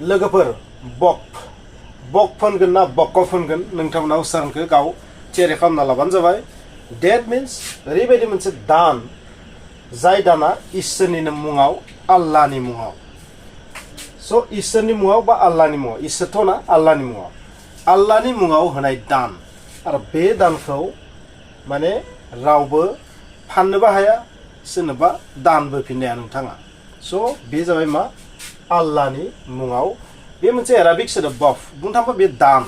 लोगोफोर वक्फ होनगोन ना वकफ होनगोन नोंथांमोना उच्चारणखौ गाव थियारि खालामना लाबानो जाबाय डेट मिन्स ओरैबायदि मोनसे दान जाय दाना इसोरनिनो मुङाव आल्लाहनि मुङाव स' इसोरनि मुङाव बा आल्लाहनि मुङाव इसोरथ' ना आल्लाहनि मुङाव होनाय दान आरो बे दानखौ माने रावबो फाननोबो हाया सोरनोबा दानबो होफिननो नोंथाङा स' बे जाबाय मा आल्लाहनि मुङाव बे मोनसे एराबिक सोदोब वक्फ बुंनो थाङोबा बे दान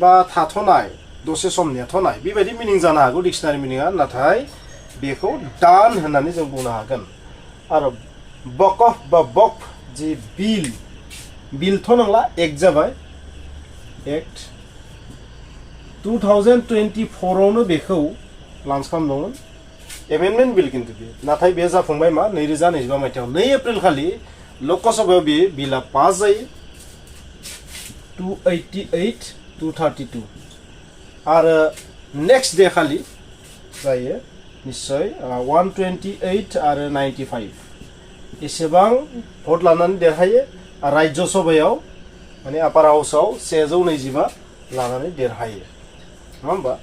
बा थाथ'नाय दसे सम नेथ'नाय बेबायदि मिनिं जानो हागौ डिक्सनारि मिनिङा नाथाय बेखौ दान होननानै जों बुंनो हागोन आरो वकफ बा वक्फ जि बिलथ' नंला एक्ट जाबाय एक्ट 2024आवनो बेखौ लन्च खालामदोंमोन एमेन्डमेन्ट बिल खिन्थु बे नाथाय बे जाफुंबाय मा 2025 मायथाइयाव 2 एप्रिल खालि लकसभायाव बे बिला पास जायो 288 232 आरो नेक्स्ट डे खालि जायो निश्चय 128 आरो 95 एसेबां भट लानानै देरहायो राज्य सभायाव माने आपार हाउसआव 125 लानानै देरहायो नङा होमबा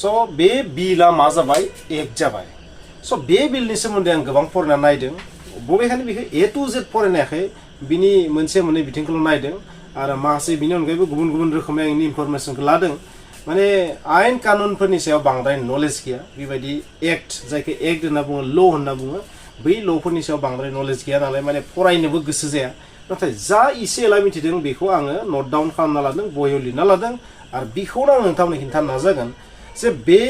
स' बे बिला मा जाबाय एक्ट जाबाय स' बे बिलनि सोमोन्दै आं गोबां फरायना नायदों बबेखानि बेखौ ए टु जेड फरायनायाखै बिनि मोनसे मोननै बिथिंखौल' नायदों आरो माखासे बिनि अनगायैबो गुबुन गुबुन रोखोमै आंनि इनफरमेसनखौ लादों माने आयेन कानुनफोरनि सायाव बांद्राय नलेज गैया बेबायदि एक्ट जायखौ एक्ट होनना बुङो ल' होनना बुङो बै ल'फोरनि सायाव बांद्राय नलेज गैया नालाय माने फरायनोबो गोसो जाया नाथाय जा एसे एला मिथिदों बेखौ आङो नट डाउन खालामना लादों बहियाव लिरना लादों आरो बेखौनो आं नोंथांमोननो खिन्थानो नाजागोन जे बे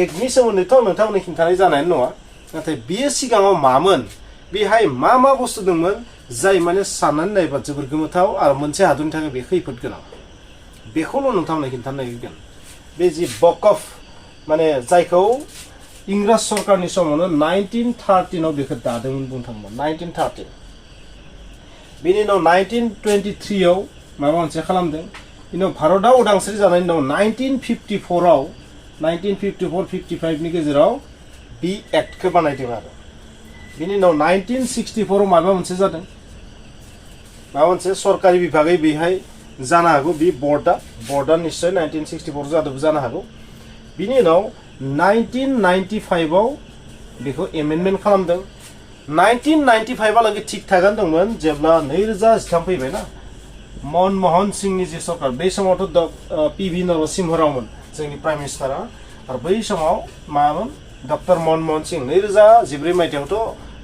एक्टनि सोमोन्दैथ' नोंथांमोननो खिन्थानाय जानाय नङा नाथाय बेयो सिगाङाव मामोन बेहाय मा बुस्थु दंमोन जाय माने साननानै नायबा जोबोर गोमोथाव आरो मोनसे हादरनि थाखाय बे खैफोद गोनां बेखौल' नोंथांमोननो खिन्थानो नागिरगोन बे जि वकफ माने जायखौ इंराज सरकारनि समावनो 1913 बेखौ दादोंमोन बुंनो थाङोबा 1913 बेनि उनाव 1923 माबा मोनसे खालामदों बेनि उनाव भारतआ उदांस्रि जानायनि उनाव 1954 नि गेजेराव बि एक्टखौ बानायदों आरो बेनि उनाव 1964 माबा मोनसे जादों माबा मोनसे सरकारि बिभागै बेहाय जानो हागौ बे बर्डआ निश्चय 1964 जादोंबो जानो हागौ बिनि उनाव 1995 बेखौ एमेन्डमेन्ट खालामदों 1995 लागै थिग थागानो दंमोन जेब्ला 2013 फैबाय ना मनमोहन सिंहनि जे सरकार बै समावथ' पि.भि. नरसिंहरावमोन जोंनि प्राइम मिनिस्टारा आरो बै समाव मामोन डक्टर मनमोहन सिंह 2014 मायथाइयावथ'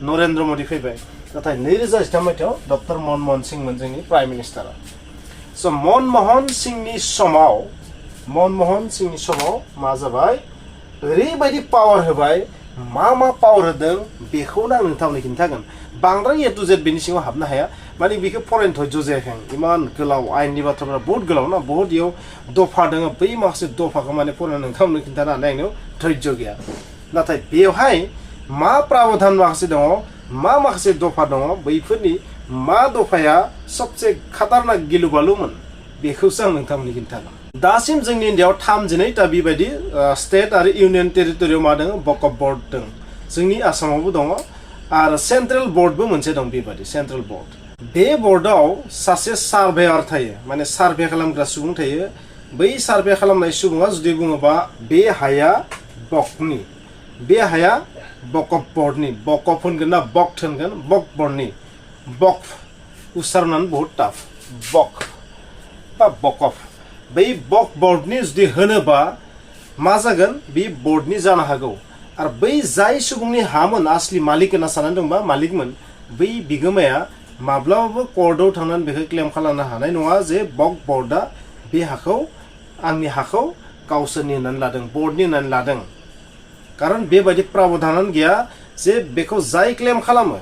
नरेन्द्र मदि फैबाय नाथाय 2013 मायथाइयाव डक्टर मनमोहन सिंहमोन जोंनि प्राइम मिनिस्टारा स' मनमोहन सिंहनि समाव मा जाबाय ओरैबायदि पावार होबाय मा पावार होदों बेखौनो आं नोंथांमोननो खिन्थागोन बांद्राय ए टु जेड बेनि सिङाव हाबनो हाया माने बेखौ फरायनो धैर्य जायाखै इमान गोलाव आयेननि बाथ्राफोरा बहुत गोलाव ना बहुत इयाव दफा दङ बै माखासे दफाखौ माने फरायना नोंथांमोननो खिन्थानो हानाय आंनियाव धैर्य गैया नाथाय बेवहाय मा प्रावधान माखासे दङ मा माखासे दफा दङ बैफोरनि मा दफाया सबसे खतरनाक गिलु-बालुमोन बेखौसो आं नोंथांमोननो खिन्थागोन दासिम जोंनि इन्डियायाव 32टा बेबायदि स्टेट आरो इउनियन टेरिटरियाव मा दङ वकफ बोर्ड दं जोंनि आसामावबो दङ आरो सेन्ट्रेल बोर्डबो मोनसे दं बेबायदि सेन्ट्रेल बोर्ड बे बोर्डआव सासे सार्भेयार थायो माने सार्भे खालामग्रा सुबुं थायो बै सार्भे खालामनाय सुबुङा जुदि बुङोबा बे हाया वक्फनि बे हाया वकफ बोर्डनि वकफ होनगोन ना वक्फ होनगोन वक्फ बोर्डनि वक्फ उच्चारणानो बहुत टाफ वक्फ बा वकफ बै वक्फ बोर्डनि जुदि होनोबा मा जागोन बे बोर्डनि जानो हागौ आरो बै जाय सुबुंनि हामोन आसलि मालिक होनना साननानै दंबा मालिकमोन बै बिगोमाया माब्लाबाबो कर्टआव थांनानै बेखौ क्लेम खालामनो हानाय नङा जे वक्फ बोर्डआ बे हाखौ आंनि हाखौ गावसोरनि होननानै लादों बोर्डनि होननानै लादों कारण बेबायदि प्रावधानानो गैया जे बेखौ जाय क्लेम खालामो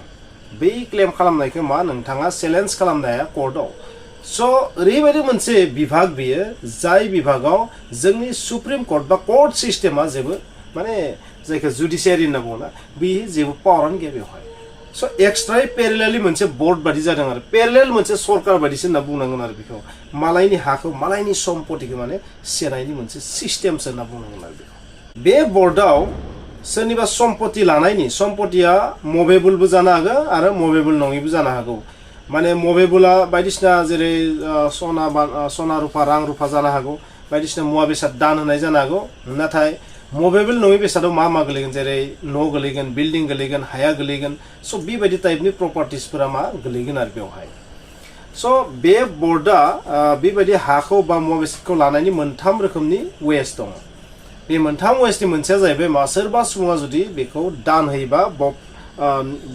बै क्लेम खालामनायखौ मा नोंथाङा चेलेन्ज खालामनो हाया कर्टआव स' ओरैबायदि मोनसे बिभाग बेयो जाय बिभागाव जोंनि सुप्रिम कर्ट बा कर्ट सिस्टेमा जेबो माने जायखौ जुडिसियारि होनना बुङोना बे जेबो पावारानो गैया बेवहाय स' एक्सट्रायै पेरेलेलि मोनसे बोर्ड बादि जादों आरो पेरेलेल मोनसे सरकार बादिसो होनना बुंनांगोन आरो बेखौ मालायनि हाखौ मालायनि सम्पतिखौ माने सेनायनि मोनसे सिस्टेमसो होनना बुंनांगोन आरो बेखौ बे बोर्डआव सोरनिबा सम्पति लानायनि सम्पतिया मुभेबलबो जानो हागौ आरो मुभेबल नङैबो जानो हागौ माने मबेबुला बायदिसिना जेरै सना रुपा रां रुपा जानो हागौ बायदिसिना मुवा बेसाद दान होनाय जानो हागौ नाथाय मबेबल नङै बेसादाव मा गोलैगोन जेरै न' गोलैगोन बिल्डिं गोलैगोन हाया गोलैगोन स' बेबायदि टाइपनि प्रपार्टिसफोरा मा गोलैगोन आरो बेवहाय स' बे बर्डआ बेबायदि हाखौ बा मुवा बेसादखौ लानायनि मोनथाम रोखोमनि वेस दङ बे मोनथाम वेसनि मोनसेया जाहैबाय मा सोरबा सुबुङा जुदि बेखौ दान होयोबा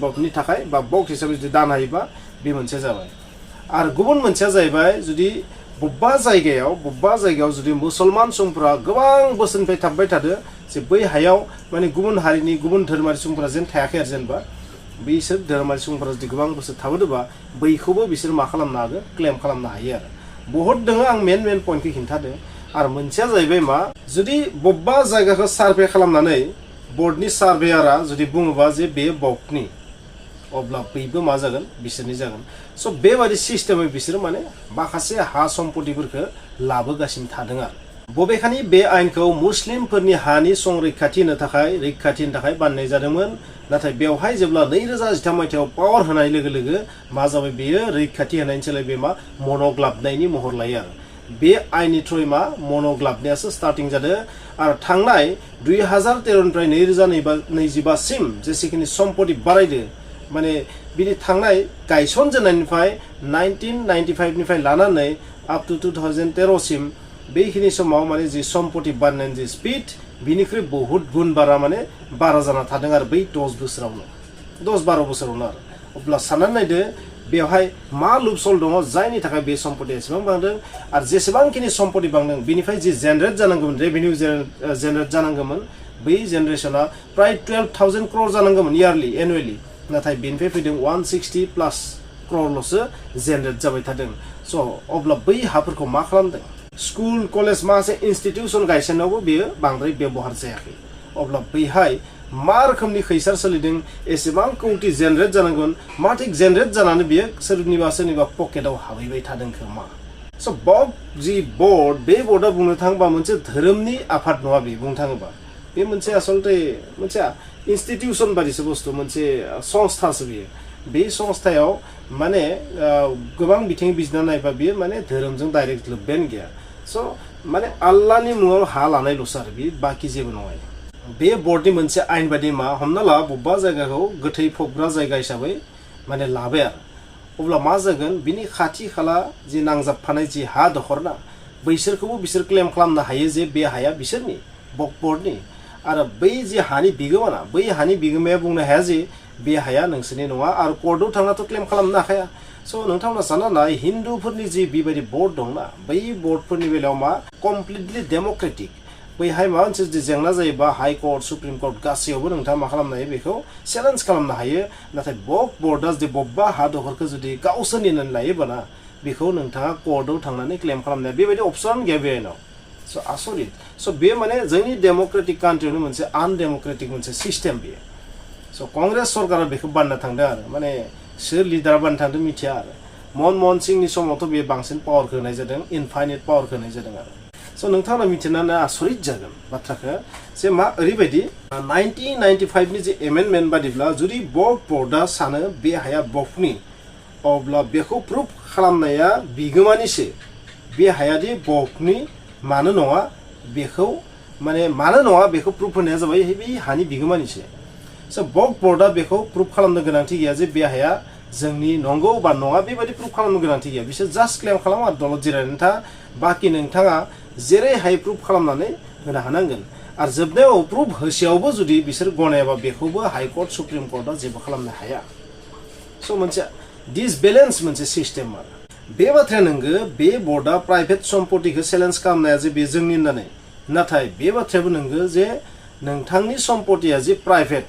बबनि थाखाय बा बक्स हिसाबै जुदि दान होयोबा बे मोनसेया जाबाय आरो गुबुन मोनसेया जाहैबाय जुदि बबेबा जायगायाव जुदि मुसलमान सुबुंफोरा गोबां बोसोरनिफ्राय थाबबाय थादो जे बै हायाव माने गुबुन हारिनि गुबुन धोरोमारि सुबुंफोरा जेन थायाखै आरो जेनेबा बिसोर धोरोमारि सुबुंफोरा जुदि गोबां बोसोर थाबोदोंबा बैखौबो बिसोर मा खालामनो हागोन क्लेम खालामनो हायो आरो बहुद दङ आं मेन पइन्टखौ खिन्थादों आरो मोनसेया जाहैबाय मा जुदि बबेबा जायगाखौ सार्भे खालामनानै बर्डनि सार्भेयारा जुदि बुङोबा जे बे बक्सनि अब्ला बैबो मा जागोन बिसोरनि जागोन स' बेबादि सिस्टेमै बिसोरो माने माखासे हा सम्पतिफोरखौ लाबोगासिनो थादों आरो बबेखानि बे आयेनखौ मुस्लिमफोरनि हानि संरैखाथि होनो थाखाय बानायनाय जादोंमोन नाथाय बेवहाय जेब्ला 2013 मायथाइयाव पावार होनाय लोगो लोगो मा जाबाय बेयो रैखाथि होनायनि सोलाय बे मा मन'ग्लाबनायनि महर लायो आरो बे आयेननि थ्रुयै मा मन'ग्लाबनायासो स्टार्टिं जादों आरो थांनाय 2013 निफ्राय 2025 सिम जेसेखिनि सम्पति बारायदो माने बिनि थांनाय गायसनजेननायनिफ्राय 1995 निफ्राय लानानै आप टु 2013 सिम बेखिनि समाव माने जि सम्पति बारायनायनि जि स्पिड बिनिख्रुइ बहुत गुन बारा जाना थादों आरो बै 10-12 बोसोरावनो आरो अब्ला साननानै नायदो बेवहाय मा लुपसल दङ जायनि थाखाय बे सम्पतिया एसेबां बांदों आरो जेसेबांखिनि सम्पति बांदों बिनिफ्राय जि जेनेरेट जानांगौमोन रेभिनिउ जेनेरेट जानांगौमोन बै जेनेरेशना प्राय 12,000 crore जानांगौमोन इयारलि एनुवेलि नाथाय बेनिफ्राय फैदों 160+ crore जेनेरेट जाबाय थादों स' अब्ला बै हाफोरखौ मा खालामदों स्कुल कलेज माखासे इन्स्टिटिउसन गायसननायावबो बेयो बांद्राय बेबहार जायाखै अब्ला बैहाय मा रोखोमनि खैसार सोलिदों एसेबां कौटि जेनेरेट जानांगोन मा थिक जेनेरेट जानानै बियो सोरनिबा पकेटाव हाबहैबाय थादों खोमा स' जि बर्ड बे बर्डआ बुंनो थाङोबा मोनसे धोरोमनि आफाद नङा बे बुंनो थाङोबा बे मोनसे आसलते मोनसे इन्स्टिटिउसन बादिसो बुस्थु मोनसे संस्थासो बियो बे संस्थायाव माने गोबां बिथिं बिजिरना नायबा बियो माने धोरोमजों डाइरेक्ट लोब्बायानो गैया स' माने आल्लाहनि मुङाव हा लानायल'सो आरो बे बाखि जेबो नङा बे बर्डनि मोनसे आयेन बादि मा हमना ला बबेबा जायगाखौ गोथै फबग्रा जायगा हिसाबै माने लाबाय आरो अब्ला मा जागोन बिनि खाथि खाला जि नांजाबफानाय जि हा दखरना बैसोरखौबो बिसोर क्लेम खालामनो हायो जे बे हाया बिसोरनि बर्डनि आरो बै जि हानि बिगोमाना बै हानि बिगोमाया बुंनो हाया जे बे हाया नोंसोरनि नङा आरो कर्टआव थांनाथ' क्लेम खालामनो हाखाया स' नोंथांमोना सानना नाय हिन्दुफोरनि जि बेबायदि बर्ड दंना बै बर्डफोरनि बेलायाव मा कमप्लिटलि डेम'क्रेटिक बैहाय माबा मोनसे जुदि जेंना जायोबा हाइ कर्ट सुप्रिम कर्ट गासैयावबो नोंथाङा मा खालामनो हायो बेखौ चेलेन्ज खालामनो हायो नाथाय बर्डआ जुदि बबेबा हा दखरखौ जुदि गावसोरनि होननानै लायोबाना बेखौ नोंथाङा कर्टआव थांनानै क्लेम खालामनो हाया बेबायदि अपसन गैया बे आयेनाव स' आसरित स' बे माने जोंनि डेम'क्रेटिक कान्ट्रियावनो मोनसे आनडेम'क्रेटिक मोनसे सिस्टेम बेयो स' कंग्रेस सरकारा बेखौ बानायना थांदों आरो माने सोर लिडारा बानायना थांदों मिथिया आरो मनमोहन सिंनि समावथ' बे बांसिन पावारखौ होनाय जादों इनफाइनाइट पावारखौ होनाय जादों आरो स' नोंथाङा मिथिनानै आसरित जागोन बाथ्राखौ जे मा ओरैबायदि 1995 नि जे एमेन्डमेन्ट बादिब्ला जुदि बर्डआ सानो बे हाया बर्डनि अब्ला बेखौ प्रुफ खालामनाया बिगोमानिसो बे हायादि बर्डनि मानो नङा बेखौ प्रुफ होनाया जाबाय बे हानि बिगोमानिसो स' बर्डआ बेखौ प्रुफ खालामनो गोनांथि गैया जे बे हाया जोंनि नंगौ बा नङा बेबायदि प्रुफ खालामनो गोनांथि गैया बिसोर जास्ट क्लेम खालामो आरो दलद जिरायनानै था बाखि नोंथाङा जेरैहाय प्रुफ खालामनानै होनो हानांगोन आरो जोबनायाव प्रुफ होसेयावबो जुदि बिसोर गनायाबा बेखौबो हाइकर्ट सुप्रिम कर्टआ जेबो खालामनो हाया स' मोनसे डिसबेलेन्स मोनसे सिस्टेम आरो बे बाथ्राया नोंगो बे बर्डआ प्राइभेट सम्पतिखौ चेलेन्ज खालामनाया जे बे जोंनि होननानै नाथाय बे बाथ्रायाबो नोंगो जे नोंथांनि सम्पतिया जे प्राइभेट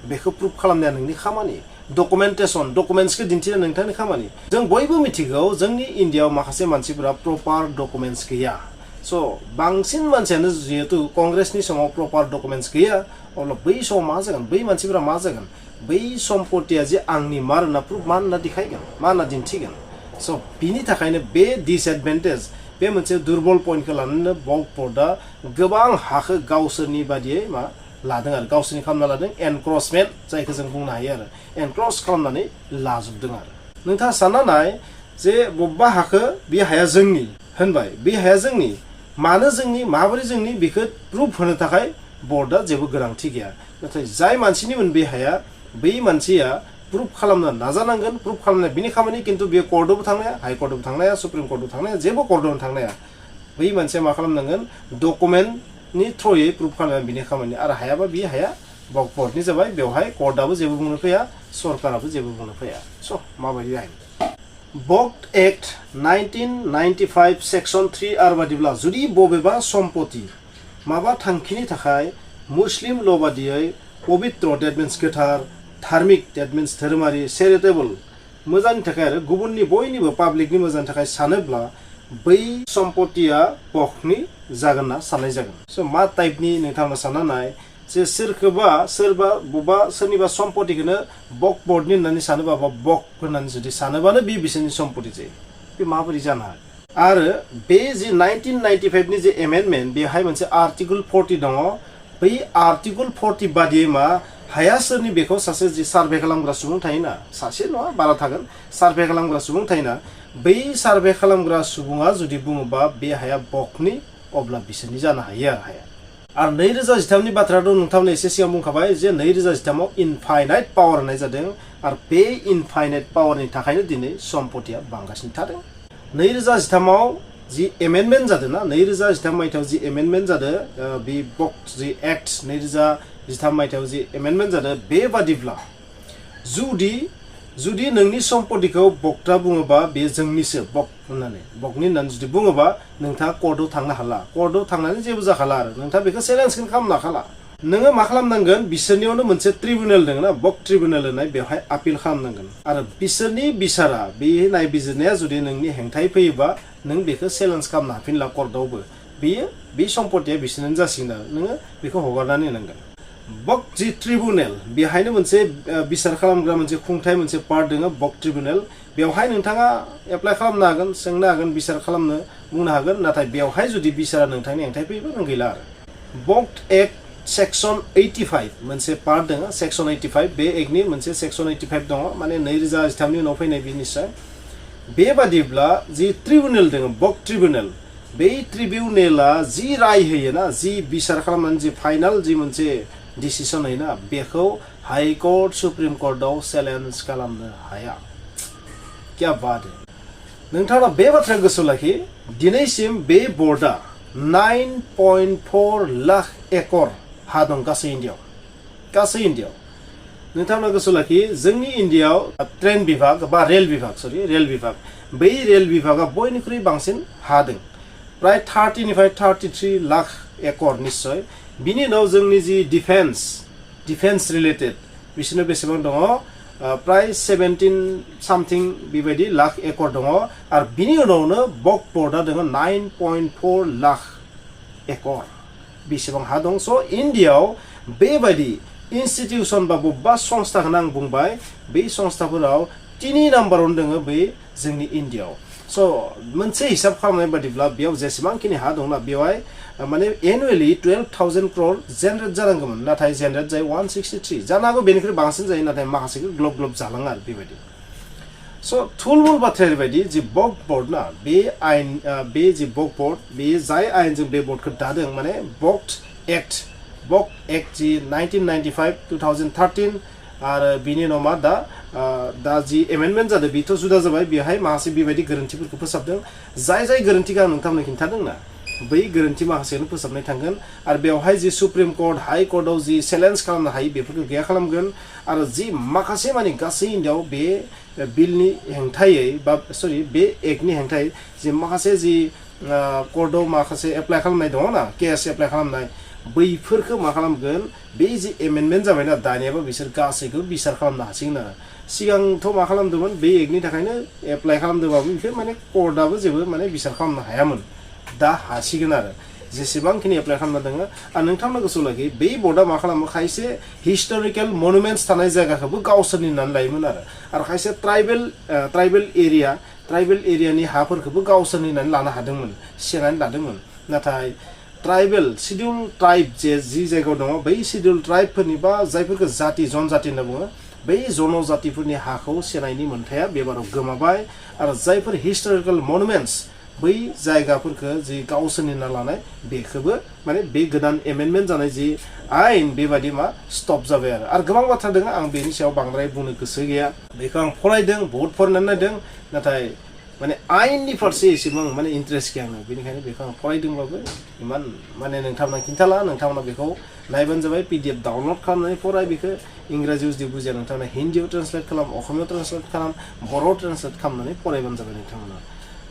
बेखौ प्रुफ खालामनाया नोंनि खामानि डकुमेन्ट्सखौ दिन्थिनाया नोंथांनि खामानि जों बयबो मिथिगौ जोंनि इन्डियायाव माखासे मानसिफोरा प्रपार डकुमेन्ट्स गैया स' बांसिन मानसियानो जिहेतु कंग्रेसनि समाव प्रपार डकुमेन्ट्स गैया अब्ला बै समाव मा जागोन बै मानसिफोरा मा जागोन बै सम्पतिया जे आंनि मार होनना प्रुफ मा होनना देखायगोन मा होनना दिन्थिगोन स' बिनि थाखायनो बे डिसएडभान्टेज बे मोनसे दुर्बल पइन्टखौ लानानै बर्डआ गोबां हाखौ गावसोरनि बादियै मा लादों आरो गावसोरनि खालामना लादों एनक्रचमेन्ट जायखौ जों बुंनो हायो आरो एनक्रच खालामनानै लाजोबदों आरो नोंथाङा सानना नाय जे बबेबा हाखौ बे हाया जोंनि होनबाय बे हाया जोंनि मानो जोंनि माबोरै जोंनि बेखौ प्रुफ होनो थाखाय बर्डआ जेबो गोनांथि गैया नाथाय जाय मानसिनिमोन बे हाया बै मानसिया प्रुफ खालामनो नाजानांगोन प्रुफ खालामनाय बिनि खामानि खिन्थु बे कर्टआवबो थांनाया हाइ कर्टआवबो थांनाया सुप्रिम कर्टआव थांनाया जेबो कर्टआवनो थांनाया बै मानसिया मा खालामनांगोन डकुमेन्टनि थ्रुयै प्रुफ खालामनाया बिनि खामानि आरो हायाबा बे हाया वक्फ बर्डनि जाबाय बेवहाय कर्टआबो जेबो बुंनो फैया सरकाराबो जेबो बुंनो फैया स' माबायदि आयेन वक्फ एक्ट 1995 सेक्सन 3R बादिब्ला जुदि बबेबा सम्पति माबा थांखिनि थाखाय मुस्लिम ल' बादियै पवित्र डेट मिन्स गोथार धार्मिक डेट मिन्स धोरोमारि चेरिटेबल मोजांनि थाखाय आरो गुबुननि बयनिबो पाब्लिकनि मोजांनि थाखाय सानोब्ला बै सम्पतिया वक्फनि जागोन ना साननाय जागोन स' मा टाइपनि नोंथांमोना सानना नाय जे सोरबा बबेबा सोरनिबा सम्पतिखौनो वक्फ बर्डनि होननानै सानोबा बा वक्फ होननानै जुदि सानोबानो बे बिसोरनि सम्पति जायो बे माबोरै जानो हायो आरो बे जे 1995 नि जे एमेन्डमेन्ट बेहाय मोनसे आर्टिकल 40 दङ बै आर्टिकल 40 बादियै मा हाया सोरनि बेखौ सासे जि सार्भे खालामग्रा सुबुं थायोना सासे नङा बारा थागोन सार्भे खालामग्रा सुबुं थायोना बै सार्भे खालामग्रा सुबुङा जुदि बुङोबा बे हाया वक्फनि अब्ला बिसोरनि जानो हायो आरो हाया आरो 2013 नि बाथ्राथ' नोंथांमोना एसे सिगां बुंखाबाय जे 2013 आव इनफाइनाइट पावार होननाय जादों आरो बे इनफाइनाइट पावारनि थाखायनो दिनै सम्पतिया बांगासिनो थादों 2013 आव जि एमेन्डमेन्ट जादों ना 2013 मायथाइयाव जि एमेन्डमेन्ट जादों बे वक्फ जि एक्ट 2013 मायथाइयाव जि एमेन्डमेन्ट जादों बेबादिब्ला जुदि नोंनि सम्पतिखौ वक्फआ बुङोबा बे जोंनिसो वक्फ होननानै जुदि बुङोबा नोंथाङा कर्टआव थांनो हाला कर्टआव थांनानै जेबो जाखाला आरो नोंथाङा बेखौ चेलेन्जखौनो खालामनो हाखाला नोङो मा खालामनांगोन बिसोरनियावनो मोनसे ट्रिब्युनेल दङ ना वक्फ ट्रिब्युनेल होननाय बेवहाय आपिल खालामनांगोन आरो बिसोरनि बिसारा बे नायबिजिरनाया जुदि नोंनि हेंथायै फैयोबा नों बेखौ चेलेन्ज खालामनो हाफिनला कर्टआवबो बेयो बे सम्पतिया बिसोरनो जासिगोन आरो नोङो बेखौ हगारनानै होनांगोन वक्फ जि ट्रिब्युनेल बेहायनो मोनसे बिसार खालामग्रा मोनसे खुंथाय मोनसे पार्ट दङ वक्फ ट्रिब्युनेल बेवहाय नोंथाङा एप्लाइ खालामनो हागोन सोंनो हागोन बिसार खालामनो बुंनो हागोन नाथाय बेवहाय जुदि बिसारा नोंथांनि हेंथायै फैयोबा नों गैला आरो वक्फ एक्ट सेक्सन 85 मोनसे पार्ट दङ सेक्सन 85 बे एक्टनि मोनसे सेक्सन 85 दङ माने 2013 नि उनाव फैनाय बे निश्चय बेबादिब्ला जि ट्रिब्युनेल दङ वक्फ ट्रिब्युनेल बे ट्रिब्युनेला जि राय होयो ना जि बिसार खालामनानै जि फाइनाल जि मोनसे डिसिसन होयोना बेखौ हाइ कर्ट सुप्रिम कर्टआव चेलेन्ज खालामनो हाया क्या बात है नोंथाङा बे बाथ्राखौ गोसोआव लाखि दिनैसिम बे बर्डआ 9.4 लाख एकर हा दं गासै इन्डियायाव नोंथाङा गोसोआव लाखि जोंनि इन्डियायाव ट्रेन बिभाग बा रेल बिभाग बै रेल बिभागा बयनिख्रुइ बांसिन हा दं प्राय 30 निफ्राय 33 लाख एकर निश्चय बिनि उनाव जोंनि जि डिफेन्स रिलेटेड बिसोरनो बेसेबां दङ प्राय 17 सामथिं बेबायदि लाख एकर दङ आरो बिनि उनावनो वक्फ बर्डआ दङ 9.4 लाख एकर बेसेबां हा दं स' इन्डियायाव बेबायदि इन्स्टिटिउसन बा बबेबा संस्थाखौनो आं बुंबाय बै संस्थाफोराव 3 नाम्बारावनो दङ बै जोंनि इन्डियायाव स' मोनसे हिसाब खालामनाय बादिब्ला बेयाव जेसेबांखिनि हा दंना बेवहाय माने एनुवेलि 12,000 crore जेनेरेट जानांगौमोन नाथाय जेनेरेट जायो 163 जानो हागौ बेनिख्रुइ बांसिन जायो नाथाय माखासेखौ ग्लब जालाङो आरो बेबायदि स' थुलमुल बाथ्राया ओरैबायदि जि वक्फ बर्ड ना बे आयेन बे जि वक्फ बर्ड बे जाय आयेनजों बे बर्डखौ दादों माने वक्फ एक्ट जि 1995 2013 आरो बिनि उनाव मा दा जि एमेन्डमेन्ट जादों बेथ' जुदा जाबाय बेहाय माखासे बेबायदि गोरोन्थिफोरखौ फोसाबदों जाय गोरोन्थिखौ आं नोंथांमोननो खिन्थादों ना बै गोरोन्थि माखासेखौनो फोसाबनाय थांगोन आरो बेवहाय जि सुप्रिम कर्ट हाइ कर्टआव जि चेलेन्ज खालामनो हायो बेफोरखौ गैया खालामगोन आरो जि माखासे माने गासै इन्डियायाव बे बिलनि हेंथायै बा बे एक्टनि हेंथायै जि माखासे जि कर्टआव माखासे एप्लाइ खालामनाय दङ ना केस एप्लाइ खालामनाय बैफोरखौ मा खालामगोन बे जि एमेन्डमेन्ट जाबायना दानियाबो बिसोर गासैखौबो बिसार खालामनो हासिगोन आरो सिगांथ' मा खालामदोंमोन बे एक्टनि थाखायनो एप्लाइ खालामदोंबाबो बेखौ माने कर्टआबो जेबो माने बिसार खालामनो हायामोन दा हासिगोन आरो जेसेबांखिनि एप्लाइ खालामना दङ आरो नोंथांमोना गोसोआव लाखि बे बर्डआ मा खालामो खायसे हिस्टरिकेल मनुमेन्ट्स थानाय जायगाखौबो गावसोरनि होननानै लायोमोन आरो खायसे ट्राइबेल एरियानि हाफोरखौबो गावसोरनि होननानै लानो हादोंमोन सेनानै लादोंमोन नाथाय ट्राइबेल शिडिउल ट्राइब जि जायगायाव दङ बै शिडिउल ट्राइबफोरनि बा जायफोरखौ जनजाति होनना बुङो बै जनजातिफोरनि हाखौ सेनायनि मोन्थाया बेबाराव गोमाबाय आरो जायफोर हिस्टरिकेल मनुमेन्ट्स बै जायगाफोरखौ जि गावसोरनि ना लानाय बेखौबो माने बे गोदान एमेन्डमेन्ट जानाय जि आयेन बेबादि मा स्टप जाबाय आरो गोबां बाथ्रा दङ आं बेनि सायाव बांद्राय बुंनो गोसो गैया बेखौ आं फरायदों बहुत फरायनानै नायदों नाथाय माने आयेननि फारसे एसेबां माने इन्ट्रेस्ट गैया आङो बेनिखायनो बेखौ आं फरायदोंबाबो इमान माने नोंथांमोना खिन्थाला नोंथांमोना बेखौ नायबानो जाबाय PDF डाउनलड खालामनानै फराय बेखौ इंराजियाव जुदि बुजिया नोंथांमोना हिन्दीयाव ट्रान्सलेट खालाम असमियाव ट्रान्सलेट खालाम बर'आव ट्रान्सलेट खालामनानै फरायबानो जाबाय नोंथांमोना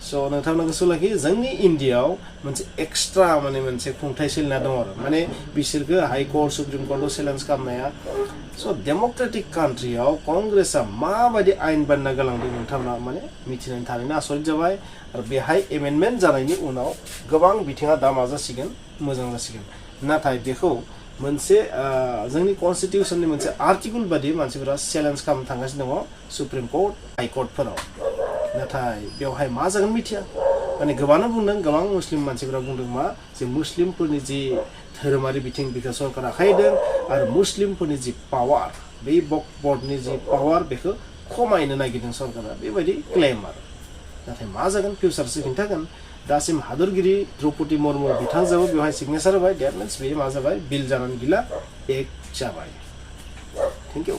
स' नोंथांमोना गोसो लाखि जोंनि इन्डियायाव मोनसे एक्सट्रा माने मोनसे खुंथाय सोलिना दङ आरो माने बिसोरखौ हाइ कर्ट सुप्रिम कर्टआव चेलेन्ज खालामनाया स' डेम'क्रेटिक कान्ट्रियाव कंग्रेसआ माबायदि आयेन बानायना गालांदों नोंथांमोना माने मिथिनानै थारैनो आसरित जाबाय आरो बेहाय एमेन्डमेन्ट जानायनि उनाव गोबां बिथिङा दा मा जासिगोन मोजां जासिगोन नाथाय बेखौ मोनसे जोंनि कनस्टिटिउसननि मोनसे आर्टिकल बादि मानसिफोरा चेलेन्ज खालामनो थांगासिनो दङ सुप्रिम कर्ट हाइ कर्टफोराव नाथाय बेवहाय मा जागोन मिथिया माने गोबाङानो बुंदों गोबां मुस्लिम मानसिफोरा बुंदों मा जे मुस्लिमफोरनि जि धोरोमारि बिथिं बेखौ सरकारा आखायदों आरो मुस्लिमफोरनि जि पावार बे वक्फ बर्डनि जि पावार बेखौ खमायनो नागिरदों सरकारा बेबायदि क्लेम आरो नाथाय मा जागोन फिउचारसो खिन्थागोन दासिम हादरगिरि द्रौपदी मुर्मु बिथांजोबो बेवहाय सिगनेचार होबाय डेट मिन्स बे मा जाबाय बिल जानानै गैला एक्ट जाबाय थेंक इउ